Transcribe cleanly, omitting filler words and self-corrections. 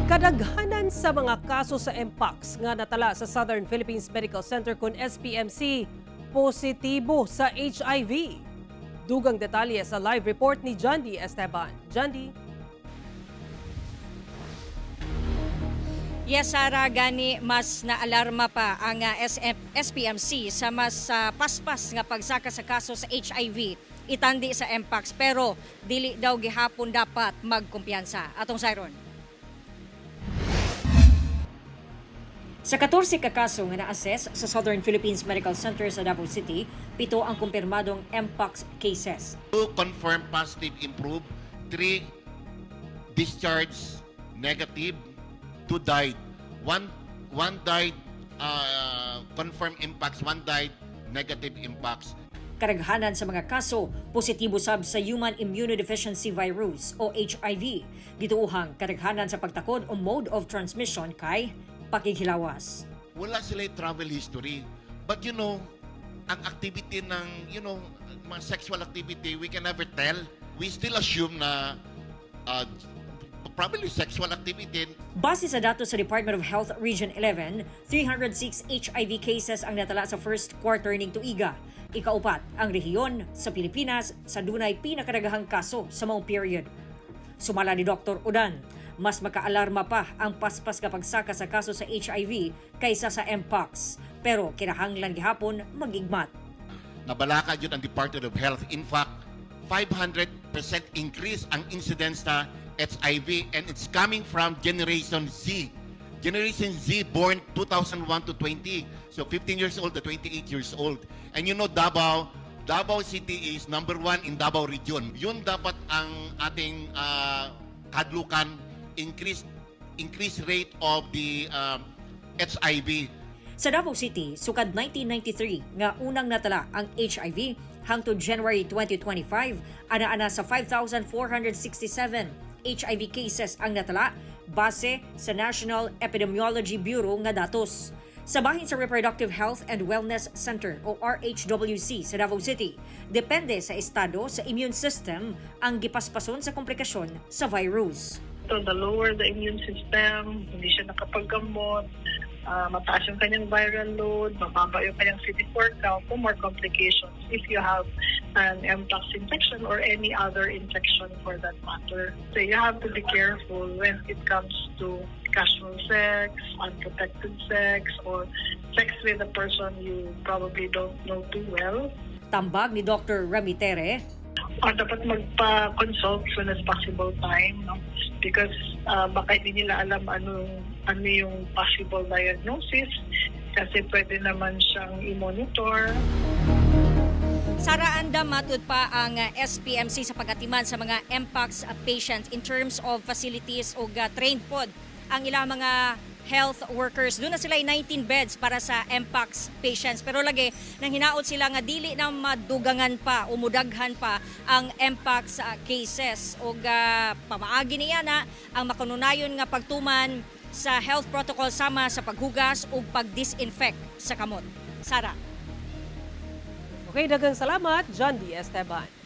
Kadaghanan sa mga kaso sa Mpox nga natala sa Southern Philippines Medical Center kon SPMC, positibo sa HIV. Dugang detalye sa live report ni Jandy Esteban. Jandy? Yes, Sara, gani mas naalarma pa ang SPMC sa mas paspas nga pagsaka sa kaso sa HIV itandi sa Mpox, pero dili daw gihapon dapat magkumpiyansa. Atong Siron. Sa 14 ka kaso nga na-assess sa Southern Philippines Medical Center sa Davao City, 7 ang kumpirmadong Mpox cases. Two confirmed positive improved, three discharge negative, two died. One died confirmed mpox, one died negative mpox. Karaghanan sa mga kaso, positibo sab sa Human Immunodeficiency Virus o HIV. Gituuhang karaghanan sa pagtakod o mode of transmission kay pakighilawas. Wala sila travel history. But ang activity ng, mga sexual activity, we can never tell. We still assume na probably sexual activity. Base sa datos sa Department of Health Region 11, 306 HIV cases ang natala sa first quarter ning tuiga. Ikaupat ang rehiyon sa Pilipinas sa dunay pinakadaghang kaso sa maong period. Sumala ni Dr. Udan, mas makaalarma pa ang paspas kapag saka sa kaso sa HIV kaysa sa Mpox. Pero kinahanglan gihapon magigmat. Nabalaka yun ang Department of Health. In fact, 500% increase ang incidence na HIV and it's coming from Generation Z. Generation Z born 2001 to 20. So 15 years old to 28 years old. And Davao City is number one in Davao Region. Yun dapat ang ating kadlukan, increase rate of the HIV. Sa Davao City, sukad 1993 nga unang natala ang HIV hangtod January 2025, ana-ana sa 5,467 HIV cases ang natala base sa National Epidemiology Bureau nga datos. Sa bahin sa Reproductive Health and Wellness Center o RHWC sa Davao City, depende sa estado sa immune system ang gipaspason sa komplikasyon sa virus. So the lower the immune system, hindi siya nakapaggamot, mataas yung kanyang viral load, mababa yung kanyang CD4 count, the more complications if you have an Mpox infection or any other infection for that matter. So you have to be careful when it comes to casual sex, unprotected sex, or sex with a person you probably don't know too well. Tambag ni Dr. Ramitere, Or dapat magpa-consult soon as possible time, no? Because baka hindi nila alam ano yung possible diagnosis kasi pwede naman siyang i-monitor. Sara, andam matud pa ang SPMC sa pagatiman sa mga Mpox patients in terms of facilities o trained pod ang ilang mga health workers. Duna na sila 19 beds para sa Mpox patients. Pero lagi nang hinaot sila nga dili na madugangan pa o mudaghan pa ang Mpox cases. O pamaagi niya na ang makanunayon nga pagtuman sa health protocol sama sa paghugas ug pag-disinfect sa kamot. Sara. Okay, daghang salamat, Jandy Esteban.